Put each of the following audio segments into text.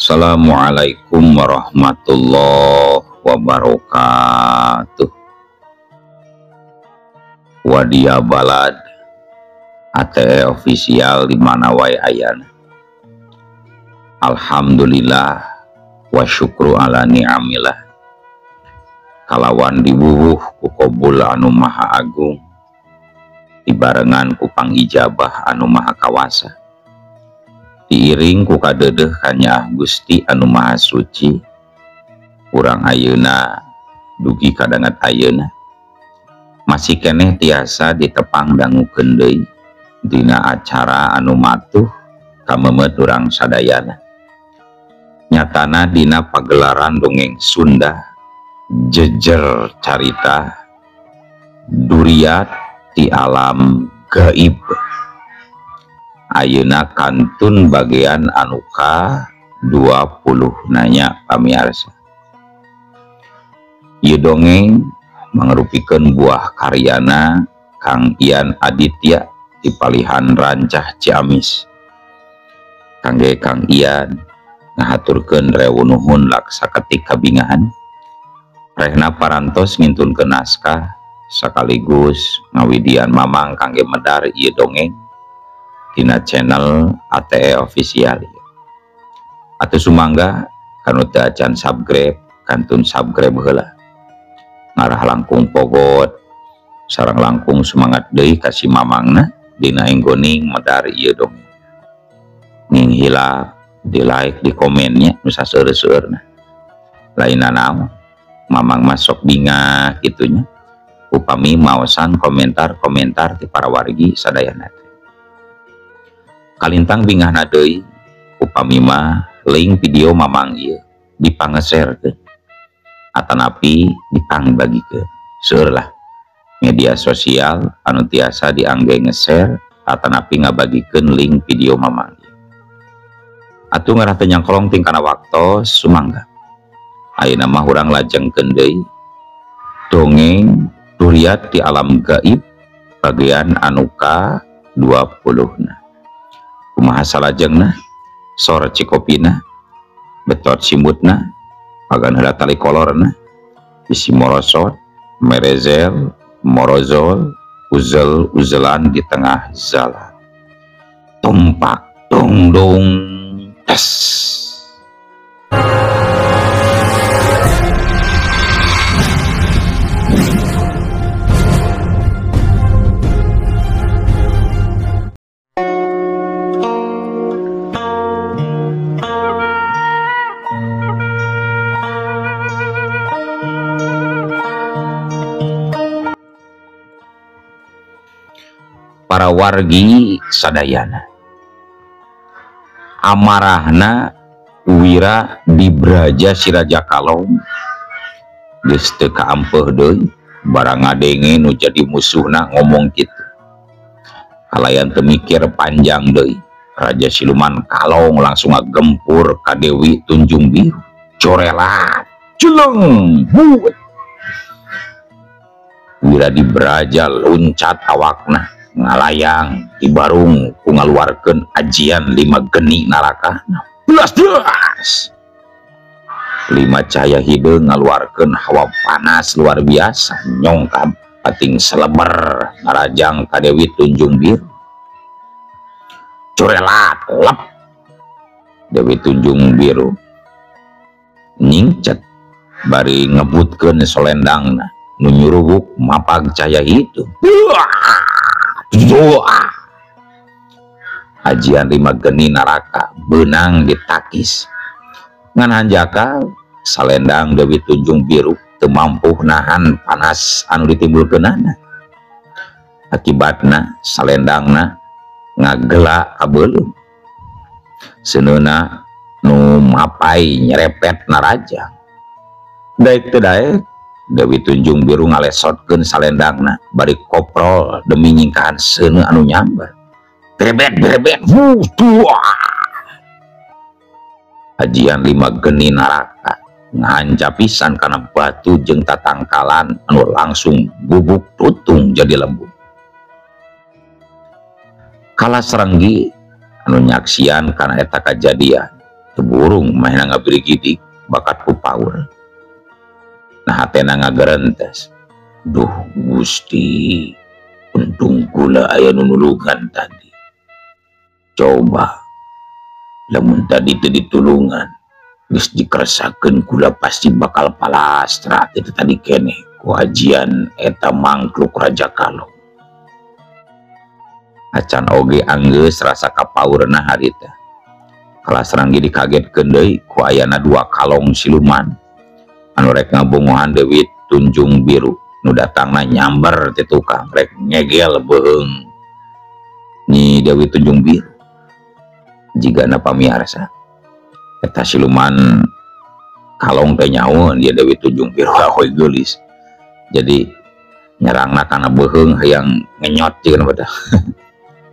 Assalamualaikum warahmatullahi wabarakatuh. Wadia Balad ATE official di mana wae ayana. Alhamdulillah wa syukru ala ni'amillah. Kalawan diwuwuh ku qabul anu maha agung, dibarengan ku pangijabah anu maha kawasa, diiring ku kadeudeuh kanyaah Gusti anu maha suci. Urang ayeuna dugi kadangat ayeuna masih keneh tiasa ditepang dangukeun deui dina acara anu matuh kamemeut urang sadayana. Nyatana dina pagelaran dongeng Sunda jejer carita duriat di alam gaib. Ayeuna kantun bagian anu ka 20 nanya pamiarsa. Ieu dongeng mangrupikeun buah karyana Kang Ian Aditya di Palihan Rancah Ciamis. Kangge Kang Ian ngahaturkeun rewu nuhun laksaketik kabingahan. Rehna parantos ngintunkeun naskah sekaligus ngawidian mamang kangge medar ieu dongeng dina channel ATE official. Atuh sumangga kanu teu acan subscribe kantun subscribe heula. Ngarah langkung pogot sareng langkung semangat deui ka si mamangna dina enggoning medar ieu dongeng. Ning hilap di like di komennya nu saseueur-seueurna. Lainna naon mamang masuk bingah gitunya upami maosan komentar-komentar ti para wargi sadayana. Kalintang bingahna deui upami mah link video mamang ieu dipangeserkeun atanapi dipangbagikeun. Seueur lah media sosial anu tiasa diangge nge-share atanapi ngabagikeun link video mamang ieu. Atuh ngarah teu nyangkolong ting kana waktos sumangga. Ayeuna mah urang lajengkeun deui dongeng duriat di alam gaib bagian anu ka 20 na. Kumaha salajengna, sor cikopina, betot simutna, pagan heula tali kolorna, bisi morosot, merezel, morozol, uzel uzelan di tengah jalan. Tumpak dong dong tes. Para wargi sadayana, amarahna Wira di Braja Siraja Kalong geus teu kaampeuh deui, barang ngadenge nu jadi musuhna ngomong kitu. Kalayan teu mikir panjang deui, Raja Siluman Kalong langsung ngagempur ka Dewi Tunjung Biru. Corelat, jeleng, buet. Wira di Braja loncat awakna ngalayang di barung ku ngaluarkeun ajian 5 geni naraka. Belas belas 5 cahaya hideung ngaluarkeun hawa panas luar biasa nyongkap pating seleber ngarajang ka Dewi Tunjung Biru. Corelat lep Dewi Tunjung Biru nyingcet bari ngebutkeun solendangna nu nyuruguk mapag cahaya hideung. Doa ajian 5 geni naraka benang ditakis ngan hanjakal salendang Dewi Tunjung Biru teu mampu nahan panas anu ditimbulkeunana. Akibatna salendangna ngagela kabeuleum, seuneuna nu mapai nyerepet narajang. Daek teu daek Dewi Tunjung Biru ngalesotkeun salendangna bari koprol demi nyingkahan seuneu anu nyamber. Grebet grebet wuh. Ajian 5 geni naraka ngahanca pisan kana batu jeung tatangkalan anu langsung bubuk tutung jadi lembu. Kala serenggi anu nyaksian kana eta kajadian Teu burung manehna ngabirigidik bakat ku paur. Nah hatena ngagerentes. Duh Gusti, untung kula aya nu nulungan tadi. Coba lamun tadi teu ditulungan, geus dikeresakeun kula pasti bakal palastra teu tadi keneh ku ajian eta mangkluk Raja Kalong. Acan oge anggeus rasa kapaurna harita. Kalasranggi dikagetkeun deui ku ayana dua kalong siluman anu rek ngabongohan Dewi Tunjung Biru nu datangna nyamber ti tukang rek ngegel beuheung Nyi Dewi Tunjung Biru. Jigana pamiarsa eta siluman kalong teh nyaun dia Dewi Tunjung Biru ahoy geulis. Jadi nyerangna kana beuheung hayang ngenyot jigana pada.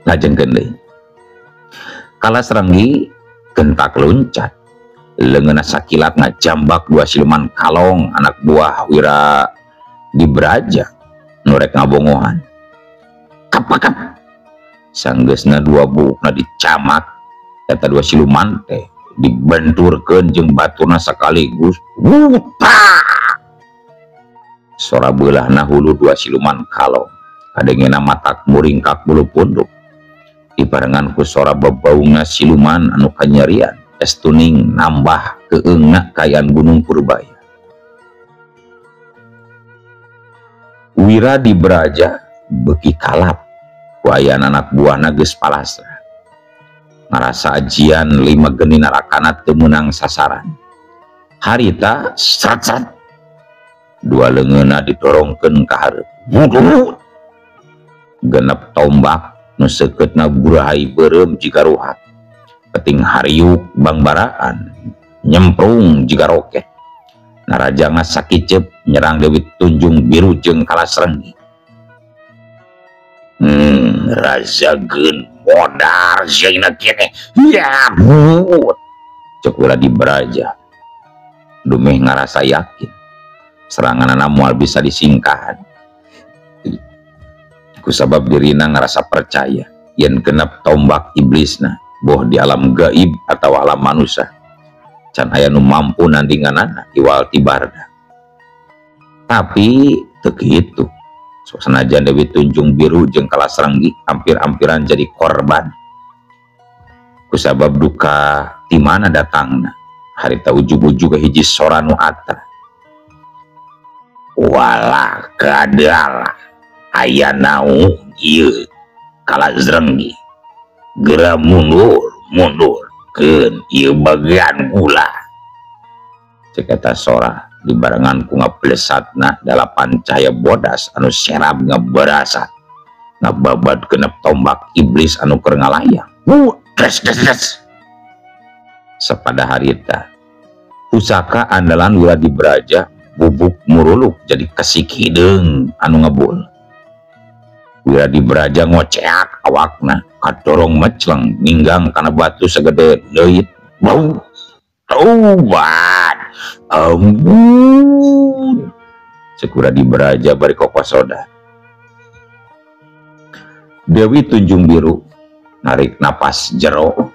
Lajengkeun deui. Kalasranggi gentak loncat, leungeunna sakilat ngajambak dua siluman kalong anak buah Wira Dibraja nu rek ngabongohan. Kapakap sanggeusna dua buukna dicamak eta dua siluman teh dibenturkeun jeung baturna sekaligus. Wutak! Sora beulahna hulu dua siluman kalong kadengena matak muringkak bulu punduk. Dibarengan ku sora bebaungna siluman anu kanyerian es tuning nambah keengna kayan Gunung Purbaya. Wira Dibraja beuki kalap ku ayana anak buahna geus palastra. Ngarasa ajian lima geni narakana teu meunang sasaran. Harita srat-srat dua leungeunna didorongkeun ka hareup. Wuduh! Genep tombak nu seukeutna burahai beureum jiga ruhat. Peting hariuk bangbaraan nyemprung jiga roket. Narajangna sakiceup nyerang Dewi Tunjung Biru jeung Kalasrenggi. Rajageun modar sieuna keneh. Ya but. Ceuk Wira Dibraja. Dumeh ngarasa yakin seranganana moal bisa disingkahan. Kusabab dirina ngerasa percaya yen genep tombak iblisna boh di alam gaib atau alam manusia can aya nu mampu nandinganana iwal tibarda. Tapi teu kitu. Sanajan Dewi Tunjung Biru jeung Kalasrenggi hampir-hampiran jadi korban kusabab duka ti mana datangna harita ujug-ujug hiji sora nu atra. Walah kadala aya naung ieu Kalasrenggi geura mundur mundur keun ieu bagian kula. Cek eta sora dibarengan ku ngablesatna dalapan cahaya bodas anu serab ngabarasat ngababad genep tombak iblis anu keur ngalayang. Des des des. Sapada harita pusaka andalan Wira Dibraja bubuk muruluk jadi kesik hideung anu ngebul. Wira Dibraja ngoceak awakna kadorong mecleng ninggang kana batu segede leuit. Bau taubat ampun. Ceuk Wira Dibraja bari kokosoda. Dewi Tunjung Biru narik napas jero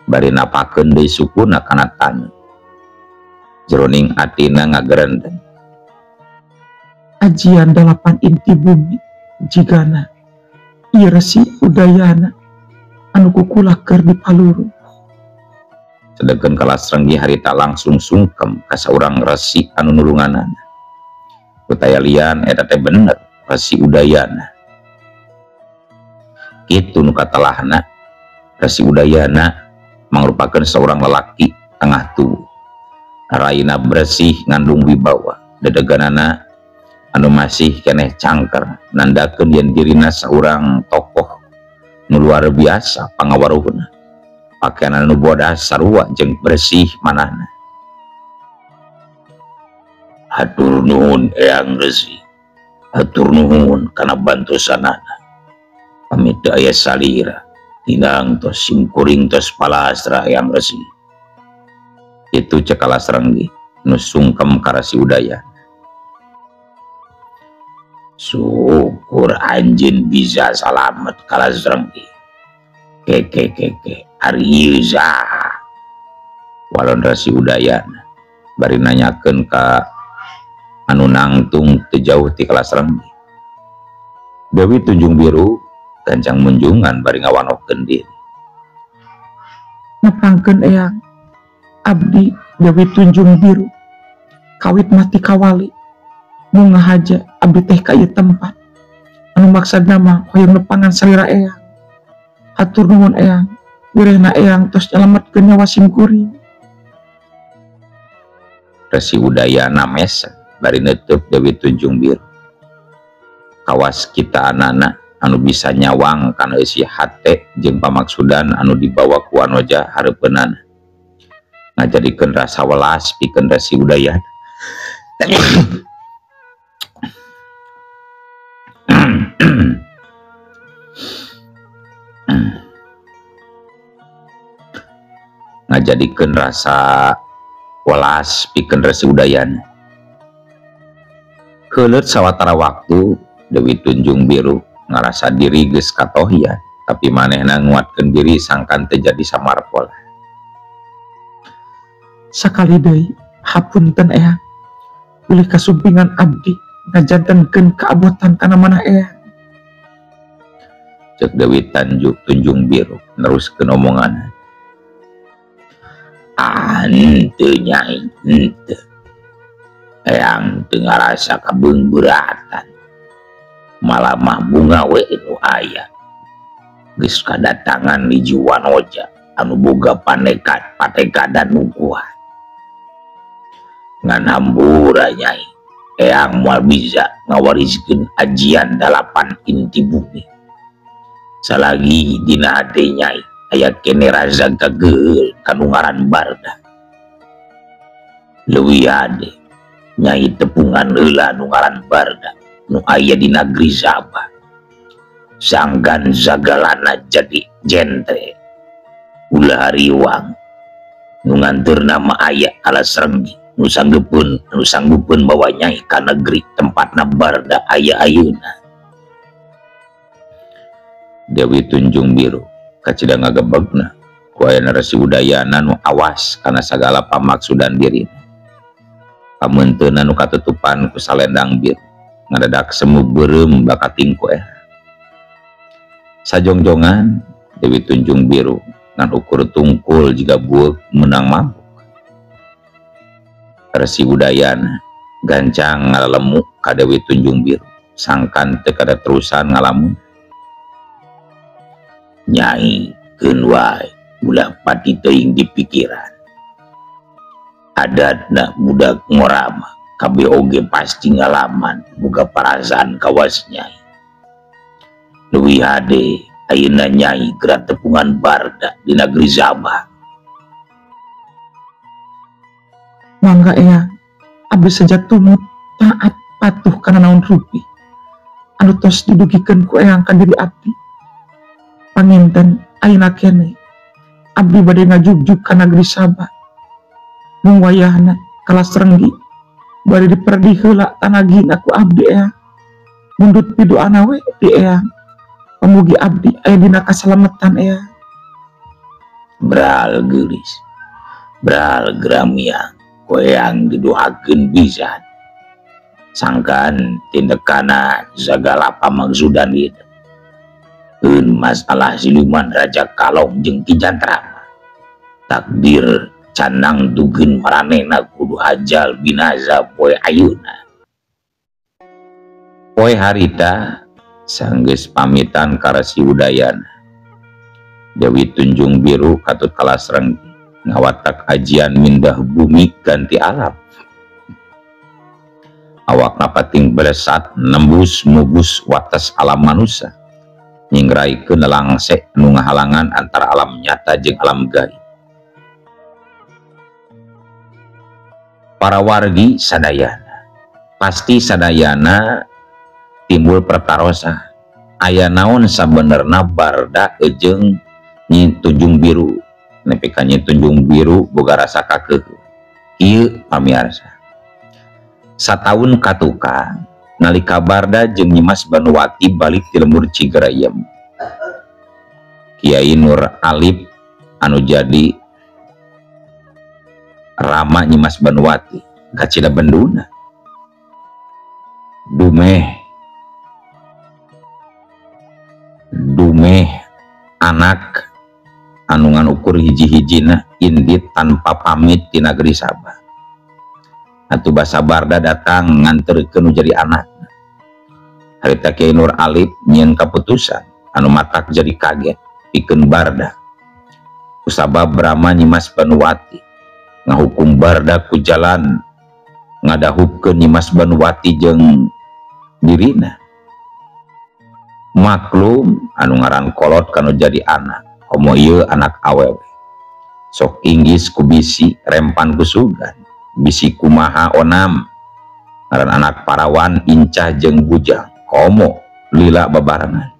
bari napakeun deui sukuna kana taneuh. Jeroning atina ngagerenden. Ajian dalapan inti bumi jigana ieu Resi Udayana anu kukula keur dipaluru. Sedengkeun Kalasrenggi harita langsung sungkem ka saurang resi anu nulunganana. Ku taya lian eta teh bener Resi Udayana. Kitu nu katalahna Resi Udayana mangrupakeun saurang lalaki tengah tubuh. Raina bersih ngandung wibawa, dedeganana anu masih keneh cangker nandakeun yen dirina saurang tokoh nu luar biasa pangawaruhna. Pakaian anu bodas sarua jeung bersih manahna. Hatur nuhun Eyang Resi, hatur nuhun kana bantosanana. Pamit teu aya salira, tinang tos simkuring tos palastra Eyang Resi. Itu cek Kalasrenggi nu sungkem ka Resi Udayana. Syukur anjeun bisa salamet Kalasrenggi. Keke keke ari ieu saha? Walon Resi Udayana bari nanyakeun ka anu nangtung teu jauh ti Kalasrenggi. Dewi Tunjung Biru gancang munjungan bari ngawanohkeun diri. Nepangkeun eyang, abdi Dewi Tunjung Biru kawit mati kawali mung ngahaja abdi teh ka ieu tempat anu maksudna mah hoyong nepangan salira eyang. Hatur nuhun eyang, wirehna eyang tos nyalametkeun nyawa sim kuring. Resi Udayana mesa bari neuteub Dewi Tunjung Biru. Kawas kita anana anu bisa nyawang kana eusi hate jeung pamaksudan anu dibawa ku Wanoja hareupeunana. Ngajadikeun rasa welas pikeun Resi Udayana. Ngajadikeun rasa welas pikeun Resi Udayana. Heuleut sawatara waktu Dewi Tunjung Biru ngarasa diri geus katohyan, tapi manehna nguatkeun diri sangkan teu jadi samarpola. Sakali deui hapunten eyang, bilih kasumpingan abdi ngajantenkeun kaabotan kana manah eyang. Ceuk Dewi Tunjung Biru neruskeun omongan. Ah, henteu nyai, henteu. Eyang teu ngarasa kabeungbeuratan. Malah mah bunga we nu aya. Geus kadatangan hiji Wanoja anu boga panekat patekadan nu kuat. Ngan hampura nyai, eyang moal bisa ngawariskeun ajian 8 inti bumi. Salagi dina hate nyai aya kene rasa kageul kanu ngaran Barda. Leuwih hade nyai tepungan heula nu ngaran Barda nu aya di negeri Sabah. Sangkan sagalana jadi jentre. Ulah hariwang nu nganteurna mah aya Kalasrenggi nu sanggupeun bawa nyai ka negeri tempatna Barda aya ayeuna. Dewi Tunjung Biru kacida ngagebegna ku ayana Resi Udayana nu awas kana sagala pamaksudan dirina. Pameunteuna nu katutupan ku salendang biru ngadadak semu beureum bakating ku era. Sajongjongan Dewi Tunjung Biru ngan ukur tungkul jiga bueuk meunang mabuk. Resi Udayana gancang ngalalemu ka Dewi Tunjung Biru sangkan teu kada terusan ngalamun. Nyai keun wae ulah pati teuing di pikiran. Adatna budak ngorama kabeh oge pasti ngalaman boga parasaan kawas nyai. Leuwih hade ayeuna nyai geura tepungan Barda di negeri Sabah. Mangga eyang, abdi saja tumut taat patuh kana naon rupi anu tos didugikeun ku eyang ka diri abdi. Panginten ayeuna kene abdi bade ngajugjug ka negeri Sabah. Mung wayahna Kalasrenggi bade diperdi heula tanagina ku abdi eyang. Mundut piduana we di eyang. Pamugi abdi aya dina kasalametan eyang. Bral geulis, bral gramiang, ku eyang didoakeun pisan. Sangkan tindekana sagala pamaksudan ieu. Eun masalah siluman Raja Kalong jeung Ki Jantrama. Takdir canang dugeun maranehna kudu ajal binaza poe ayeuna. Poe harita sanggeus pamitan ka Resi Udayana. Dewi Tunjung Biru katut Kalasrenggi ngawatak ajian mindah bumi ganti alam. Awakna pating belesat nembus mubus wates alam manusia. Nyingraikeun langse nu ngahalangan antara alam nyata jeung alam gaib. Para wargi sadayana pasti sadayana timbul pertarosa aya naon sabenerna Barda jeung Nyi Tunjung Biru. Nepi ka Nyi Tunjung Biru boga rasa kakeuh. Ieu pamiarsa. Sataun katukang nalika Barda jeung Nyimas Banuwati balik ti lembur Cigerayem. Kiai Nur Alif anu jadi Rama Nyimas Banuwati kacida benduna. Dumeh dumeh anak anu ngan ukur hiji-hijina indit tanpa pamit di negeri Sabah. Atuh basa Barda datang nganterkeun nu jadi anak. Harita Kiai Nur Alif nyieun kaputusan anu matak jadi kaget pikeun Barda. Kusabab Brahma Nyimas Banuwati ngahukum Barda ku jalan ngadahupkeun Nyimas Banuwati jeung dirina. Maklum anu ngaran kolot kanu jadi anak, komo ieu anak awewe. Sok inggis ku bisi rempan ku sugan, bisi kumaha onam. Ngaran anak parawan incah jeung bujang, komo lila babarengan.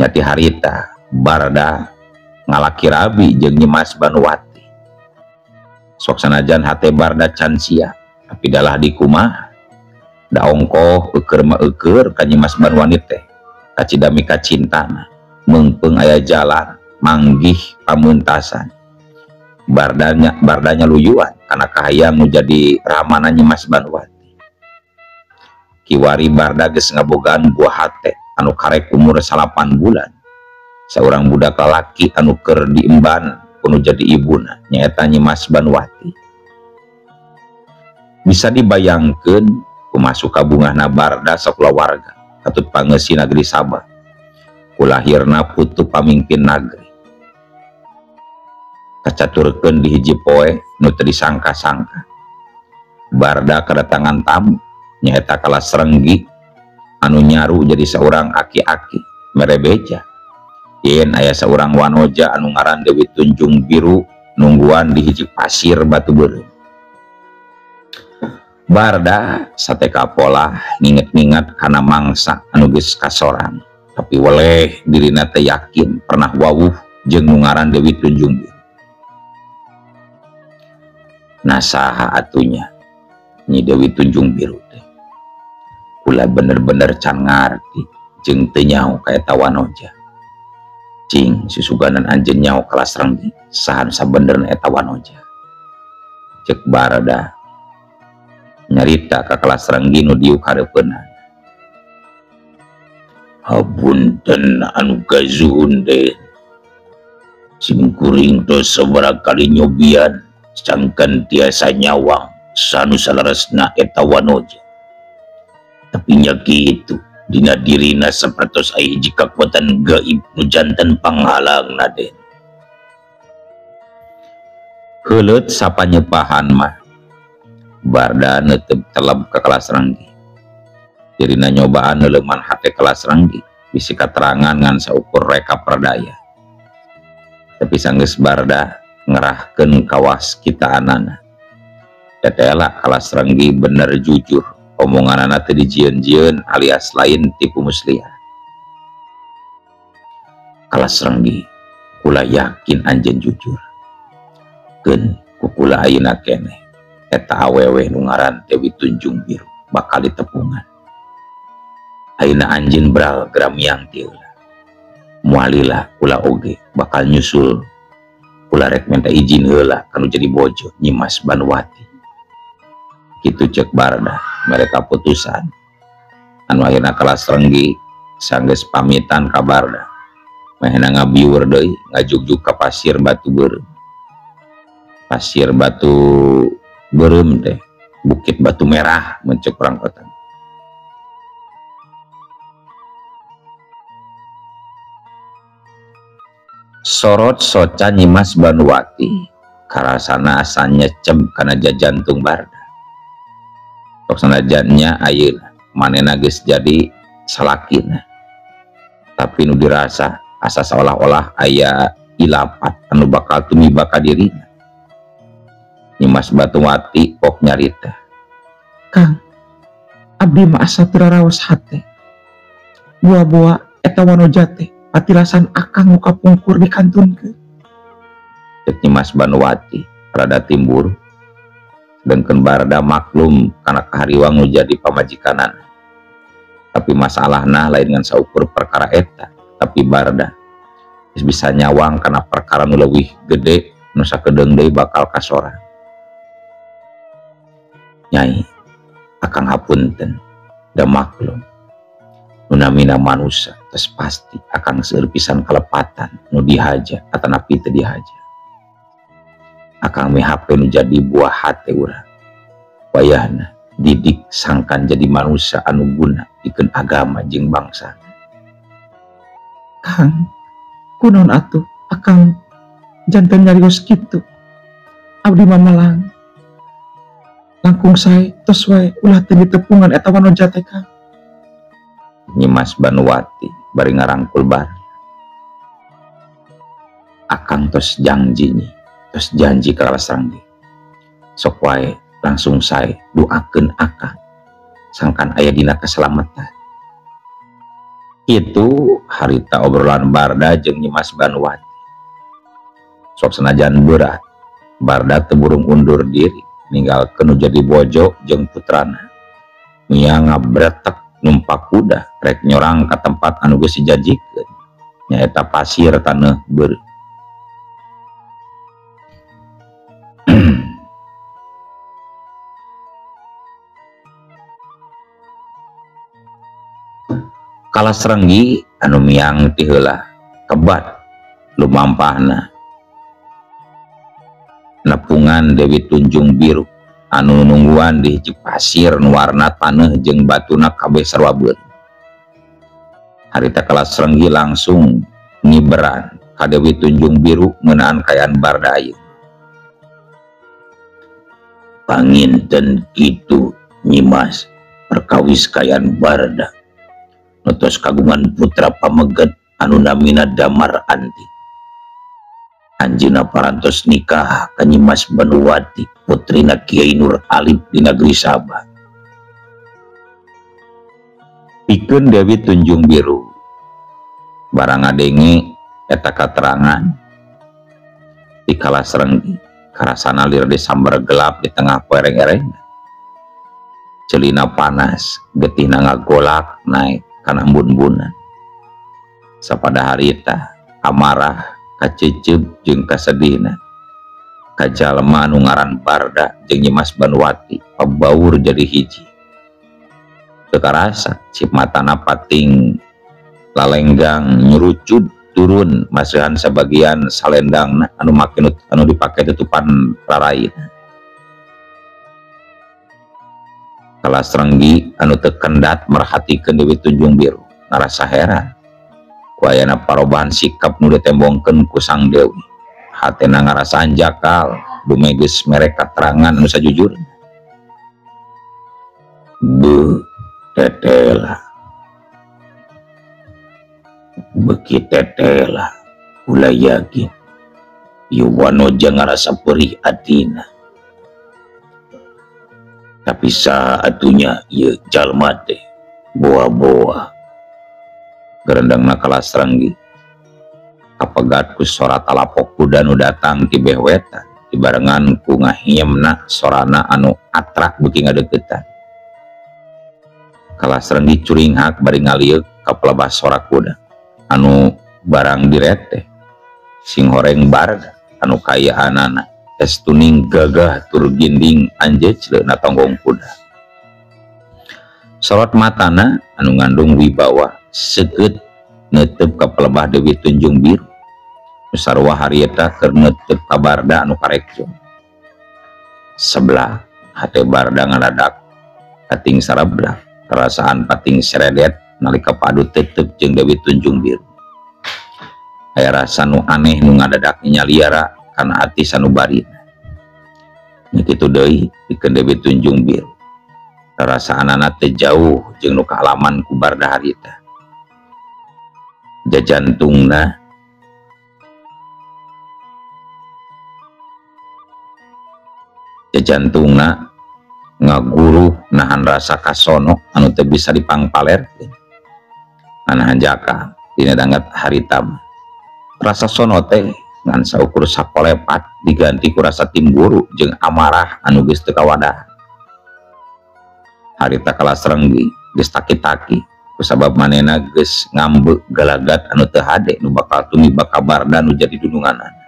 Nyati harita Barda ngalaki rabi jeung Nyimas Banuwati. Sok sanajan hate Barda can sia, tapi dalah dikumaha. Da ongkoh eueur mah eueur ka Nyimas Banuwati teh kacida mika cintana meungpeung aya jalan manggih pamuntasan. Bardanya luyuan kana kahayang nu jadi ramana Nyimas Banuwati. Kiwari Barda geus ngabogaan buah hate anu karek umur 8 bulan. Saurang budak lalaki anu keur diemban kudu jadi ibuna nyaeta Nyimas Banuwati. Bisa dibayangkeun kumasuk kabungahna Barda sakulawarga katut pangeusi negeri Sabah. Kulahirna putu pamimpin nagri. Kacaturkeun di hiji poe nu teu disangka-sangka. Barda kedatangan tamu nyaeta Kalas Renggi anu nyaru jadi seorang aki-aki mere beja. Yen aya seorang wanoja anu ngaran Dewi Tunjung Biru nungguan di hiji pasir batu beureum. Barda sateka pola nginget-nginget kana mangsa anu geus kasorang, tapi weleh dirina teh yakin pernah wawuh jeung nu ngaran Dewi Tunjung Biru. Nah saha atunya Nyi Dewi Tunjung Biru teh? Kula bener-bener can ngarti jeung teu nyaho ka eta wanoja. Cing susuganan anjeun nyaho Kalas Renggi saha nu sabenerna eta wanoja. Ceuk Barda nyarita ka Kalas Renggi nu diuk hareupeunna. Hapunten anu kazuhun teh, simkuring tos sabaraha kali nyobian sangkan tiasa nyawang sanu saleresna eta wanoja. Tapi nya kitu dina dirina sapertos aya hiji kakuatan gaib nu janten panghalangna den. Heuleut sapanyepahan mah Barda neuteup teleb ka Kalas Renggi. Dirina nyobaan neuleuman hate Kalas Renggi bisi katerangan ngan saukur reka perdaya. Tapi sanggeus Barda ngerahkeun kawas kitaanana. Tetela Kalas Renggi bener jujur, omonganana teu dijieun-jieun alias lain tipu muslihat. Kalas Renggi kula yakin anjeun jujur. Keun ku kula ayeuna keneh eta awewe nu ngaran Dewi Tunjung Biru bakal ditepungan. Ayeuna anjeun bral gramiang ti heula. Moalila kula oge bakal nyusul. Kula rek minta izin heula kanu jadi bojo Nyimas Banuwati. Kitu ceuk Barda mereka putusan. Anu akhirna Kalas Renggi sanggeus pamitan ka Barda. Mehna ngabiur deui ngajugjug ka pasir batu beureum. Pasir batu beureum teh bukit batu merah mun ceuk urang kota. Sorot soca Nyimas Banuwati karasana asa nyeceb kana jajantung Barda. Sok sanajannya ayeuna manehna geus jadi salakina. Tapi nu dirasa asa seolah-olah aya ilapat anu bakal tumiba ka dirina. Nyimas Banuwati pok nyarita. Kang, abdi mah asa teu raraos hate. Buah-buah eta wanoja teh patilasan akang nu kapungkur dikantunkeun. Cek Nyimas Banuwati rada timbur. Sedangkan Barda maklum kana kahariwang nu jadi pamajikanana. Tapi masalahna lain ngan saukur perkara eta, tapi Barda geus bisa nyawang kana perkara nu leuwih gede Nu sakedeung deui bakal kasorang. Nyai, akang hapunten, da maklum. Nu namina manusa tos pasti akang seueur pisan kalepatan nu dihaja atanapi teu dihaja. Akang mihape nu jadi buah hate urang. Wayahna didik sangkan jadi manusia anu guna pikeun agama jeung bangsa. Kang, kunaon atuh akang janten nyarios kitu? Abdi mah melang. Langkung sae tos wae ulah teu ditepungan eta wanoja teh Kang. Nyimas Banuwati bari ngarangkul bar. Akang tos janji nyi, tos janji ka Kalasrenggi. Sok wae langsung sae doakeun akang sangkan aya dina keselamatan. Itu harita obrolan Barda jeung Nyimas Banuwati. Sok senajan berat, Barda teu burung undur diri, ninggalkeun nu jadi bojo jeung putrana. Mia ngabretek numpak kuda rek nyorang ka tempat anu geus dijajikeun, nyaeta pasir taneuh beureum. Kalasrenggi anu miang ti heula kebat lumampahna nepungan Dewi Tunjung Biru anu nungguan di hiji pasir nu warna taneuh jeung batuna kabeh sarua beureum. Harita Kalasrenggi langsung ngiberan ka Dewi Tunjung Biru ngeunaan kaayaan Barda ayeuna. Panginten kitu Nyimas perkawis kaayaan Barda nutos kagungan putra pameget anu namina Damar Anti. Anjeunna parantos nikah ka Nyimas Banuwati putrina Kiai Nur Alif di negeri Sabah. Pikeun Dewi Tunjung Biru barang ngadenge eta katerangan di Kalasrenggi karasana lir disambar gelap di tengah poereng-ereng. Celina panas getihna ngagolak naik kana embun-embunan. Sapada harita amarah kacecep jeung kasedihna kajalma anu ngaran Barda jeung Nyimas Banuwati pabaur jadi hiji. Teu karasa cip matana pating lalenggang nyurucud turun masihan sabagian salendangna anu make anu dipake tutupan raraina. Kalasrenggi anu teu kendat merhatikeun Dewi Tunjung Biru ngarasa heran ku ayana parobahan sikap nu ditembongkeun ku Sang Dewi. Hatena ngarasa anjakal dume geus mere katerangan anu sajujurna. Beuh tetela, beuki tetela, kula yakin ieu wanoja ngarasa perih atina. Tapi saatunya ieu jalma teh boa-boa. Gerendangna Kalasrenggi kapegat ku sora talapok kuda nu datang ti beh wetan dibarengan ku ngahiemna sorana anu atrak beuki ngadeuketan. Kalasrenggi curinghak bari ngalieuk ka pelebah sora kuda anu barang direteh sing horeng Barda anu kayaanana es tuning gagah tur ginding anjecleuna na tonggong kuda. Sorot matana anu ngandung wibawa seukeut neuteup ka pelebah Dewi Tunjung Biru nu sarua harita keur neuteup ka Barda anu karekjo. Sebelah hate Barda ngadadak kating sarablak perasaan pating seredet nalika padu tetep jeung Dewi Tunjung Biru. Aya rasa nu aneh nu ngadadak nyaliara kana ati sanubarina. Nya kitu deui pikeun Dewi Tunjung Biru. Rarasaanana teh jauh jeung nu kaalaman ku Barda harita. Jajantungna ngaguruh nahan rasa kasono anu teu bisa dipangpalerkeun. Nanahan jaka dina dangat harita mah. Rasa sono teh ngan saukur sakolepat diganti ku rasa timburu jeung amarah anu geus teu kawadah. Harita Kalasrenggi geus taki-taki kusabab manehna geus ngambek galagat anu teu hade nu bakal tumiba ka Barda nu jadi dununganana.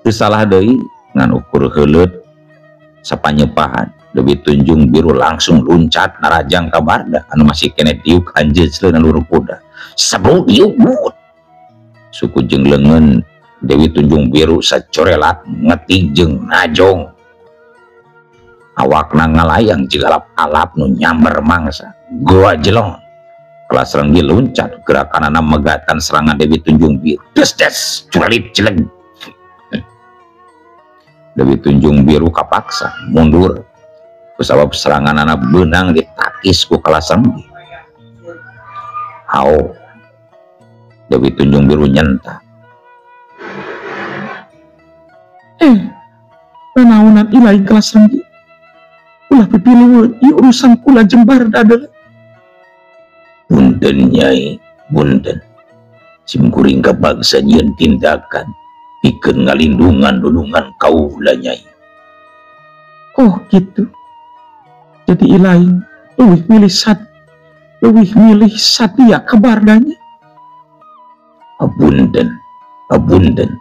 Teu salah deui ngan ukur heuleut sapanyepahan Dewi Tunjung Biru langsung luncat narajang ka Barda anu masih keneh diuk anjeun leungeun kuda. Sebut diuk but. Suku jeung leungeun Dewi Tunjung Biru sacorelat ngetik jeung najong. Awakna ngalayang jeung alap-alap nu nyamber mangsa. Goa jelong. Kelas Renggi luncat gerakanana megatan serangan Dewi Tunjung Biru. Des des curelit jeleng. Dewi Tunjung Biru kapaksa mundur kusabab seranganana beunang ditakis ku Kelas Renggi. Hao Dewi Tunjung Biru nyenta. Panaunan ilaing Kelas Renggi. Ulah pipilueun ieu urusan kula jeung Barda deuleu. Punten Nyai, punten. Sim kuring kapaksa nyieun tindakan pikeun ngalindungan dulungan kaula Nyai. Oh gitu. Jadi ilaing leuwih milih satia ka Bardanya. Apunten, apunten.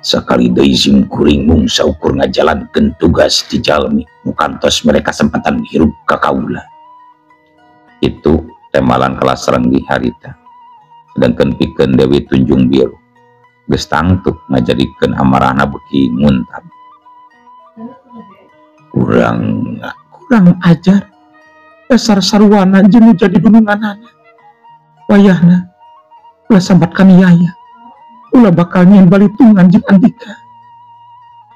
Sakali deui sim kuring mung saukur ngajalankeun tugas ti jalmi nu kantos mere kasempatan hirup ka kaula. Itu temalan Kelas Renggi harita. Sedangkan pikeun Dewi Tunjung Biru geus tangtuk ngajadikeun amarahna beuki nguntap. Kurang ajar. Dasar sarwana jeung nu jadi dununganana. Wayahna ulah sambat kaniaya. Ulah bakal nyen balitungan jeung Andika.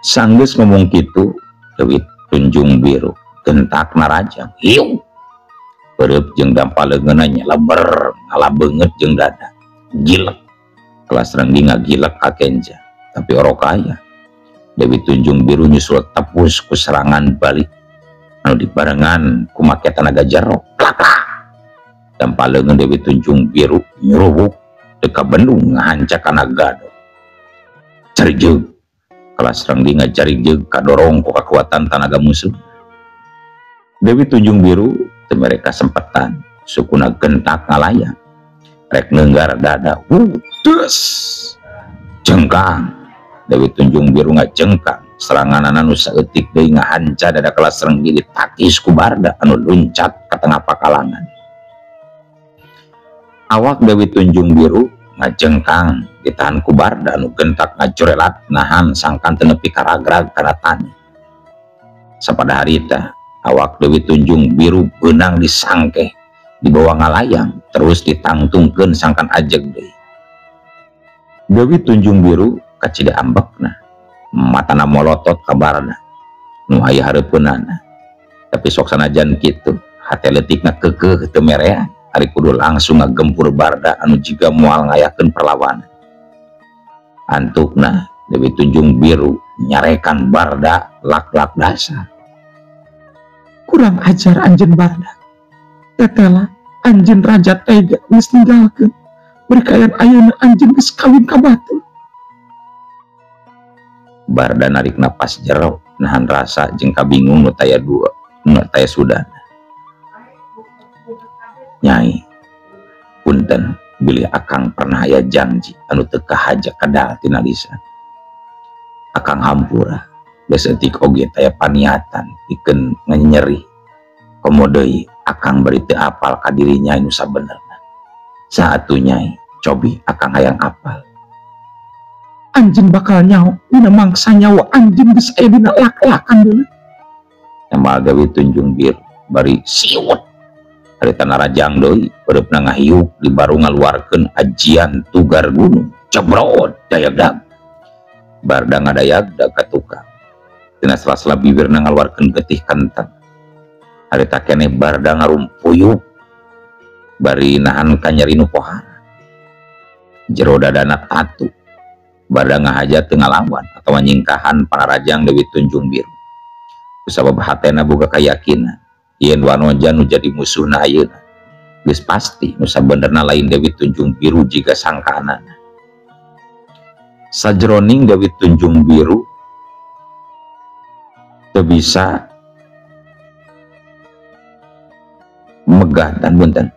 Sanggeus ngomong kitu Dewi Tunjung Biru gentak narajang. Hiu. Pereup jeung dampa leungeunna nyeleber ngalabeungeut jeung dada. Gilek. Kelas Renggi ngagilek ka Kenja, tapi orok aya. Dewi Tunjung Biru nyusul tepus ku serangan balik anu dibarengan ku make tanaga jero. Plak plak. Dampa leungeun Dewi Tunjung Biru nyurubuk deka bendung ngahanca kana gado. Carijeug. Kelas Renggi ngacarijeug kadorong ku kakuatan tanaga musuh. Dewi Tunjung Biru teu mere kasempatan, sukuna gentak ngalayang. Rek neunggar dada, des. Jengkang. Dewi Tunjung Biru ngajengkang. Seranganana nu saeutik deui ngahanca dada Kelas Renggi ditakis ku Barda anu luncat ka tengah pakalangan. Awak Dewi Tunjung Biru ngajengkang ditahan ku Barda anu gentak ngajorelat nahan sangkan teu nepi karagrag kana tani. Sapada harita awak Dewi Tunjung Biru beunang disangkeh dibawa ngalayang terus ditangtungkeun sangkan ajeg deui. Dewi Tunjung Biru kacida ambekna, matana molotot ka Barda nu aya hareupeunana. Tapi sok sanajan kitu hate leutikna keukeuh teu merean. Ari kudu langsung ngagempur Barda anu jiga moal ngayakeun perlawanan. Antukna Dewi Tunjung Biru nyarekan Barda lak-lak dasar. Kurang ajar anjeun Barda. Tetela anjeun raja tega geus ninggalkeun. Berkayan ayeuna anjeun geus kawin ka batur. Barda narik napas jero nahan rasa jeung kabingung nu taya dua, nu taya sudana. Nyai, punten bilih akang pernah aya janji anu teu kahaja kadal tina lisan. Akang hampura geus eutik oge taya paniatan pikeun nganyeri. Komo deui akang bari teu apal ka diri nyai nu sabenerna. Saatu nyai, cobi akang hayang apal. Anjeun bakal nyaho dina mangsa nyawa anjeun geus aya dina lak-lakan deuleu. Emal Dewi Tunjung Biru bari siwet. Harita narajang deui pereupna ngahiup di baru ngaluarkeun ajian tugar gunung. Cebrot dayagdag. Barda ngadayagdag ka tukang. Tina sela-sela bibirna ngaluarkeun getih kentang. Harita keneh Barda ngarumpuyup bari nahan kanyeri nu pohara. Jero dadana tatu. Barda ngahaja teu ngalawan atawa nyingkahan panarajang Dewi Tunjung Biru. Kusabab hatena boga kayakinan yen Wanoja nu jadi musuhna ayeuna geus pasti nu sabenerna lain Dewi Tunjung Biru jiga sangkaanana. Sajroning Dewi Tunjung Biru teu bisa megah dan punten.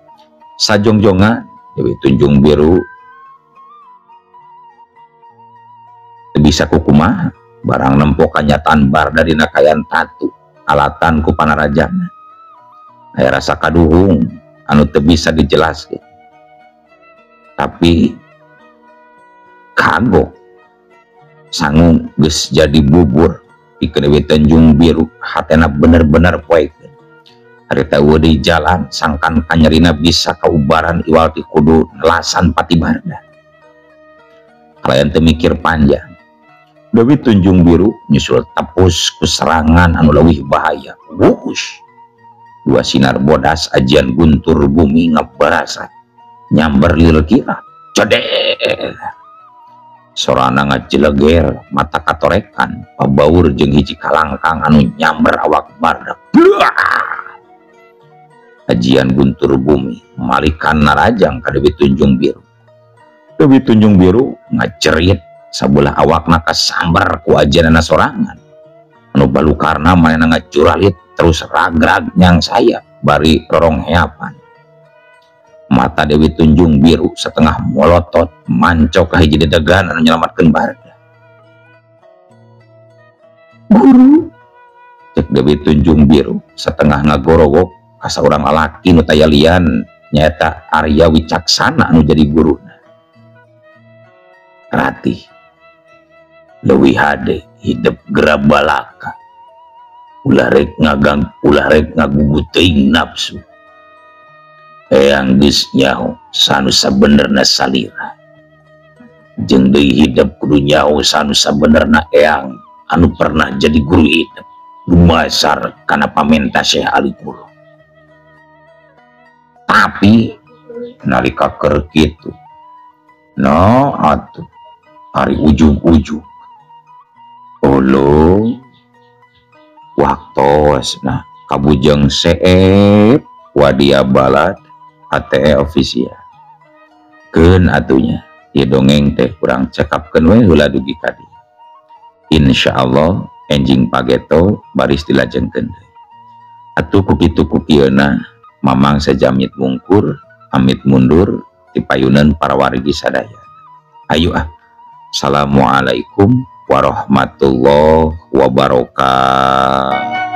Sajongjongan Dewi Tunjung Biru teu bisa kukumaha. Barang nempo kanyataan Barda dina kaayaan tatu alatan ku panarajana. Aya rasa kaduhung anu teu bisa dijelaskeun. Tapi kagok sangu geus jadi bubur pikeun Dewi Tunjung Biru hatena bener-bener poekeun. Harita eueuh di jalan sangkan kanyerina bisa kaubaran iwal ti kudu nelasan Pati Barda. Kalayan teu mikir panjang. Dewi Tunjung Biru nyusul tepus ku serangan anu leuwih bahaya. Wush. Dua sinar bodas ajian guntur bumi ngebarasat nyamber lil kira ceder. Sorana ngajeleger mata katorekan pabaur jeung hiji kalangkang anu nyamber awak Barda. Bluah! Ajian guntur bumi malikan narajang ka Dewi Tunjung Biru. Dewi Tunjung Biru ngajerit sabelah awakna kasamber ku ajianana sorangan anu balukarna manehna ngajuralit terus ragrag nyang saya bari rorongheapan. Mata Dewi Tunjung Biru setengah molotot mancok ka hiji dedegan anu nyelamatkeun Barda. Guru, cek Dewi Tunjung Biru setengah ngagorowok ka saurang lalaki nu taya lian nyaeta Arya Wicaksana anu jadi guruna. Ratih leuwih hade hidep gerabalaka ulah rek ngagang ulah rek ngagugu teuing nafsu. Eyang geus nyaho sanu sabenerna salira jeung deui hidep kudu nyaho sanu sabenerna eyang anu pernah jadi guru hidep dumasar kana pamenta Syekh Ali Kuro. Tapi nalika keur kitu no atuh ari ujug-ujug olo waktosna kabujeng seep wadia balad ATE official keun atunya ieu dongeng teh kurang cekapkeun we heula dugi ka dieu. Insyaallah enjing pageto baris dilajengkeun deui. Atuh ku kitu ku kieuna mamang sajamit mungkur amit mundur tipayunan para wargi sadaya. Ayo ah. Assalamualaikum warahmatullahi wabarakatuh.